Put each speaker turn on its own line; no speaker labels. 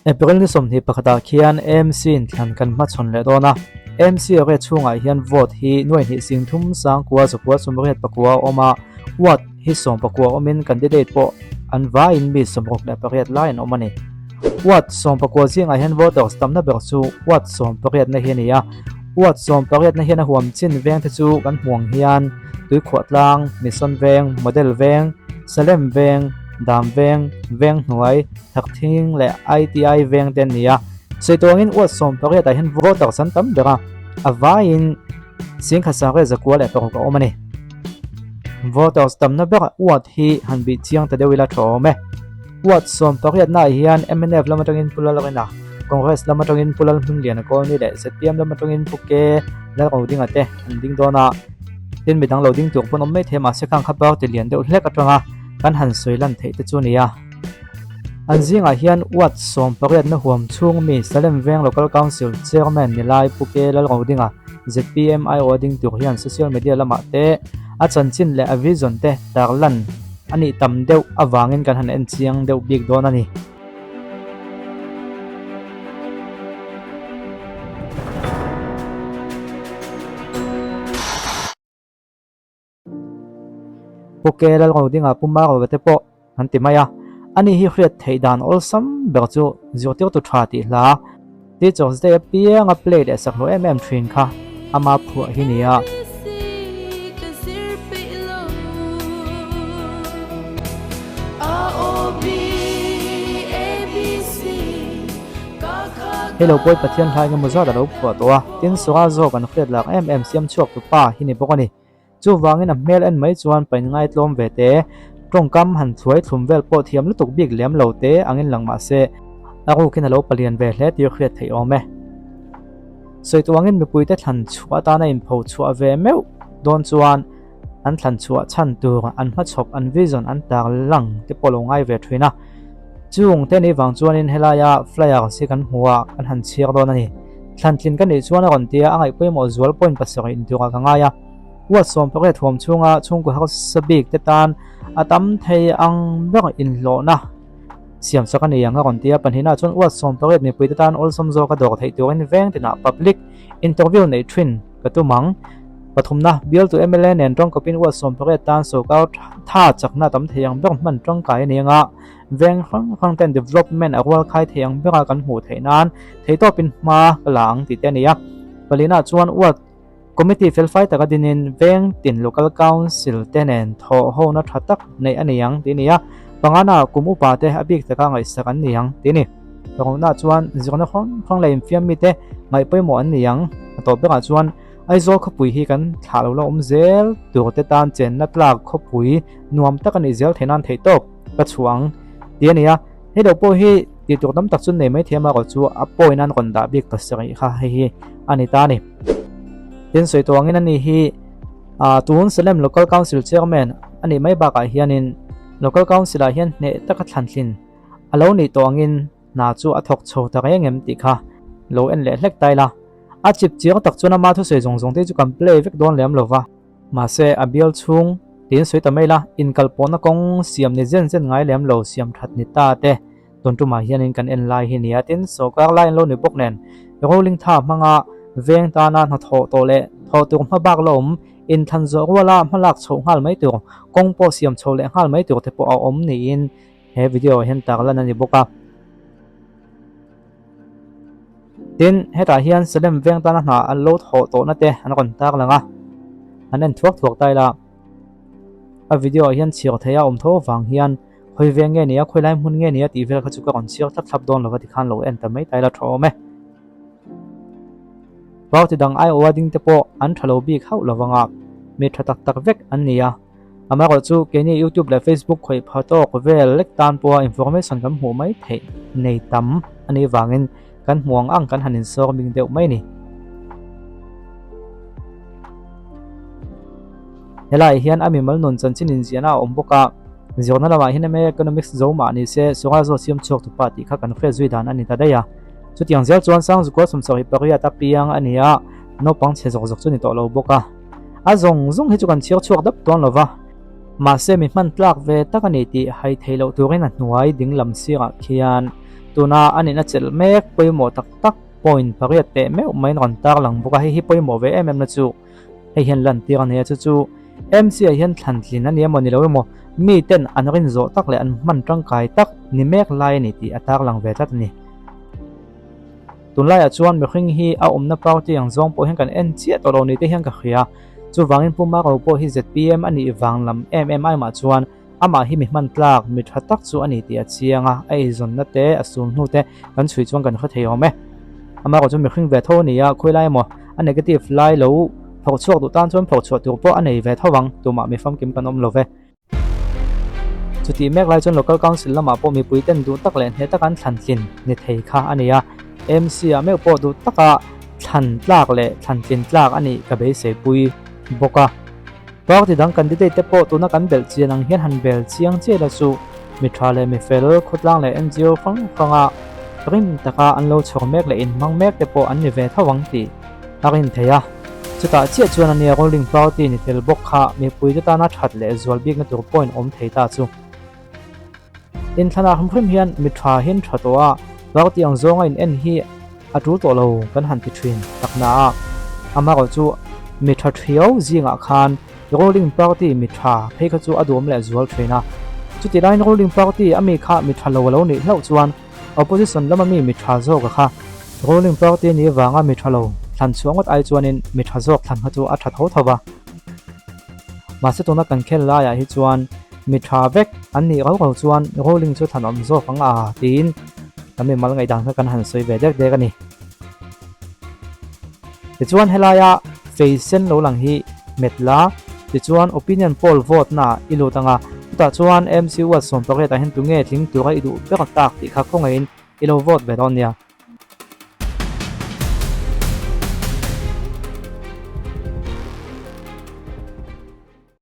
April ni 21 ah khian AMC inthlan kan hmachhawn leh dawn a, AMC area chhungah hian vote hi nuai hnih sing thum sang kua zakua sawmriat pakua a awm a, ward hi sawm pakua awmin candidate pawh an vaiin mi 68 lai an awm a ni. Ward 14 zingah hian voters tamna ber chu ward 18 na hi a ni a, ward 18 na hian a huam chin veng te chu kan hmuh ang hian Tuikhuahtlang, Mission Veng, Model Veng, Salem Veng, Dam Veng, Veng Hnuai, Thakthing leh ITI veng te an ni a. Saituangin ward 18 ah hian voters an tam ber a, a vaiin singkhat sang riat zakua leh paruk a awm a ni. Voters tamna ber ward hi han bih chiang ta deuh ila tha awm e. Ward 18 naah hian mnf lam atangin Pu Lalrina, Congress lam atangin Pu Lalhmingliana Kawlni leh zpm lam atangin Pu Ke Lalrodinga te an ding dawn a. Tin midang lo ding tur pawn awm mai thei mahse khang kha party lian deuh hlek atanga kan han sawi lan theih te chu a ni a. An zingah hian ward 18 na huam chhung mi Salem Veng Local Council Chairman ni lai Pu Ke Lalrodinga zpm aiawh a ding tur hian social media lamah te a chanchin leh a vision te tarlan a nih tam deuh avangin kan han en chiang deuh bik dawn a ni. Pu Ke Lalrodinga Pu Marova te pawh an ti mai a, ani hi hriat theih dan awlsam ber chu zirtirtu tha tih hla Teachers Day apianga play leh sak hlawh em em thin kha ama phuah hi nia. Hei lo pawi Pathian hla engemaw zat a lo phuah tawh a, tin Sura zawk an hriat lak em em siam chhuak tu pa hi ni bawk a ni. Chuvangin a hmel en mai chuan pain ngaitlawm ve te, tawngkam han thluai thlum vel pawh thiam lutuk bik lem lo te angin lang mah se, a rukin a lo palian ve hle tih hriat theih awm e. Sawi tuangin mipuite thlan chhuah atana inpho chhuah ve meuh dawn chuan an thlan chhuah chhan tur an hmachhawp an vision an tar lang te pawh lo ngai ve thin a. Chung te ni vang chuanin helaia flyers hi kan hmu a, kan han chhiar dawn a ni. Thlantlin ka nih chuan a rawn ti a, a ngaih pawimawh zual point pasarih inturah ka ngai a. Ward 18 huam chhunga chhungkaw harsa bik te tan a tam thei ang ber inhlawhna siam sak a ni ang a rawn ti a. Pahnihna chuan Ward 18 mipui te tan awlsam zawka dawr theih turin veng tinah public interview neih thin ka tum ang. Pathumna, bialtu mla nen tawngkawpin Ward 18 tan sawrkar tha chakna tam thei ang ber hman tangkai a ni ang a. Veng hrang hrang ten development a rual khai thei ang bera kan hmuh theih nan theihtawpin hma ka la ang tih te a ni a. Palina chuan Ward Committee felfai taka dinin veng tin Local Council te nen thawh hona tha tak neih a ni ang tih a ni a. Pangana kum upa te a bik taka ngaihsak an ni ang tih a ni. Pakhatna chuan zirna hrang hrang leh infiam mite ngaih pawimawh an ni ang. A tawp berah chuan Aizawl khawpui hi kan thlah lo la awm zel tur te tan chenna tlak khawpui nuam tak a nih zel theih nan theihtawp ka chhuah ang tih a ni a. Hei lo pawh hi tih tur tam tak chu nei mai thiam a erawh chu a point an rawn dah bik pasarih kha hei hi a ni ta a ni. Tin sawi tawh angin ani hi ah tun Salem Local Council Chairman a nih mai bakah hianin Local Council ah hian hneh taka thlantlin a lo nih tawh angin hna chu a thawk chho ta reng em tih kha lo en leh hlek ta ila. A chip chiang tak chuan ama thusawi zawng zawng te chu kan play vek dawn lem lova. Mahse a bial chhung tiin sawi ta mai la, inkal pawhna kawng siam ni zen zen ngai lem lo siam that ni ta te tun tumah hianin kan en lai hi nia tin sawrkar lai an lo ni bawk nen rolling tha hmanga veng tana hnathawh tawh leh thawh tur hma bak la awm inthlan zawh ruala hmalak chhoh nghal mai tur kawng pawh siam chho leh nghal mai tur te pawh a awm niin he video ah hian tarlan a ni bawk a. Tin, hetah hian Salem veng tana hna an lo thawh tawhna te an rawn tar lang a, an en thuak thuak ta ila. A video ah hian chhiar theih a awm tho avang hian khawi veng nge nia, khawi lai hmun nge nia tih vel kha chu ka rawn chhiar thlap thlap dawn lova tikhan lo en ta mai ta ila tha awm e. Party dang aiawha ding te pawh an tha lo bik hauh lovanga mi tha tak tak vek an ni a. Amaherawh chu keini YouTube leh Facebook khawih pha tawk vel lek tan pawha information kan hmuh mai theih nei tam a nih vangin kan hmuh ang ang kan han insawr bik deuh mai a ni. Helaiah hian a mimal nun chanchin inziahna a awm bawk a, zirna lamah hian MA Economics zo mah ni se Sawrah zawh siam chhuak tu pa tih kha kan hriat zui dan a ni ta daih a. Chutiang zel chuan Sangzukua 78 a piang a ni a, naupang chhe zawk zawk chu ni tawh lo bawk a. A zawng zawng hi chu kan chhiar chhuak dap dawn lo va, mahse mi hman tlak ve tak a ni tih hai theih loh turin a hnuai ding lam sirah khian. Tuna a nihna chelh mek pawimawh tak tak point pariat teh meuh maiin rawn tarlang bawk a, hei hi pawimawh ve em em na chu hei hian lantir a ni a, chu chu MC ah hian thlan tlin a ni emaw ni lo emaw mi ten an rin zawh tak leh an hman tangkai tak ni mek lai a ni tih a tarlang ve tlat a ni. Tunlaiah chuan mihring hi a awmna party ang zawng pawh hian kan en chiah tawh lo ni te hian ka hria. Chuvangin Pu Maro pawh hi zpm a nih vang lam em em aimah chuan amah hi mi hman tlak, mi tha tak chu a ni tih a chiang a, a eizawnna te, a sul hnu te kan chhui chuan kan hre thei awm e. Amaherawh chu mihring ve tho a ni a, khawilai emaw a negative lai lo phawrh chhuak duh tan chuan phawrh chhuah tur pawh a nei ve tho ang, tumah mi famkim kan awm lo ve. Chutih mek lai chuan Local Council lamah pawh mipui ten duh tak leh hneh taka an thlan tlin ni thei kha a ni a, MC ah meuh pawh duh taka thlan tlak leh thlan tlin tlak a nih ka beisei pui bawk a. Party dang candidate te pawh tuna kan belh chian ang hian han bel chiang chiah la chu mi tha leh mi fel, khawtlang leh NGO hrang hranga rim taka an lo chhawr mek leh inhmang mek te pawh an ni ve tho ang tih a rin thei a. Chutah chiah chuan a nia ruling party ni tel bawk kha mipuite tana that leh zual bikna tur point awm thei ta chu. Inthlanah hrim hrim hian mi tha hian tha tawh a, party ang zawnga in en hi a tul tawh lo kan han ti thin tak na a. Amaherawh chu mi tha thiau zingah khan ruling party mi tha phei kha chu a duhawm leh zual thin a. Chutih laiin ruling party a mi kha mi tha lo a lo nih hlauh chuan Opposition lama mi mi tha zawk a kha ruling party ni vanga mi tha lo thlan chhuah ngawt ai chuanin mi tha zawk thlan kha chu a tha tho tho va. Mahse tuna kan khel laiah hi chuan mi tha vek an nih rau rau chuan ruling chu thlan awm zawk ang a tiin kan mimal ngaihdan kha kan han sawi ve dek dek a ni. Tichuan helaia fei sen lo lang hi hmet la, tichuan opinion poll vote na i lut ang a, chutah chuan MC Ward 18 ah hian tunge tling tura i duh ber tak tih kha khawngaihin i lo vote ve dawn nia.